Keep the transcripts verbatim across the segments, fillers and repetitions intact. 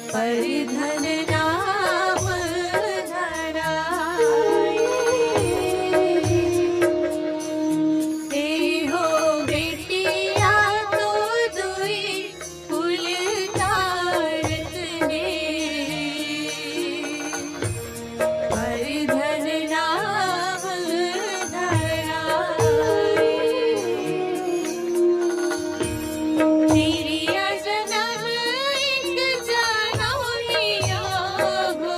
पर धन नाम धराए। ते हो बेटिया तो दुई कुल तारत ने। पर धन नाम धराए। तिरिया जनम एक जनौनिया हो।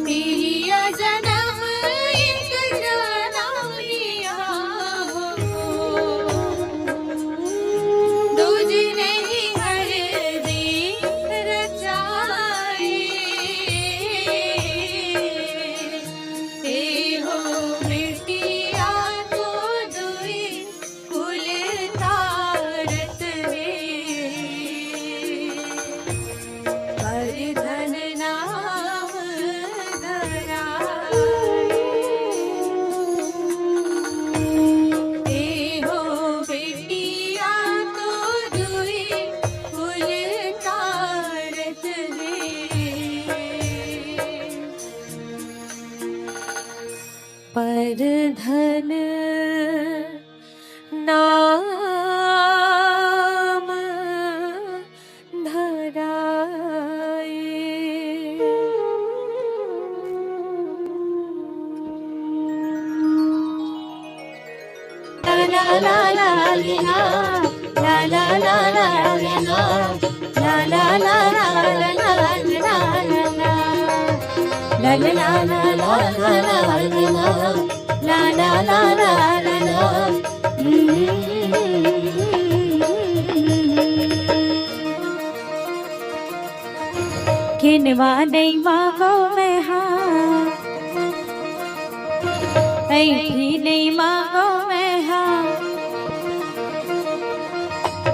तिरिया जनम एक जनौनिया हो। दूज नहीं हर दी रचाए। ते हो बेटिया तो दुई कुल तारत रे। पर धन नाम धराए। ते हो बेटिया तो दुई कुल तारत रे। पर धन नाम धराए। किनवा नइ मांगों मैं हा, अइंठी नइ मांगों मैं हा।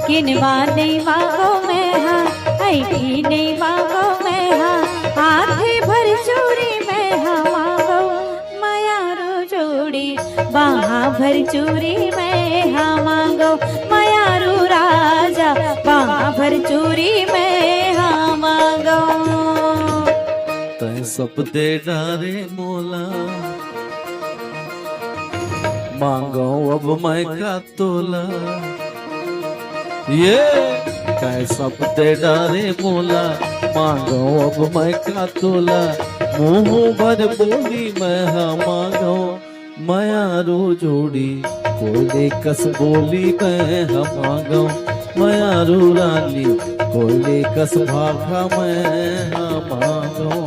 किनवा नइ मांगों मैं हा, अइंठी नइ मांगों मैं हा। हाथे भर चूरी मैं हा मांगों, मयारू जोड़ी बाहा भर चूरी मैं हा मांगों, मयारू राजा बाहा भर चूरी मैं हा मांगों। तैं सब दे डारे मोला, मांगों अब मैं का तोला। ये तैं सब दे डारे मोला, मांगों अब मैं का तोला। मुंह भर बोली मैं हा मांगों, मयारू जोड़ी कोयले कस बोली मैं हा मांगों, मयारू रानी कोयले कस भाखा मैं हा मांगों।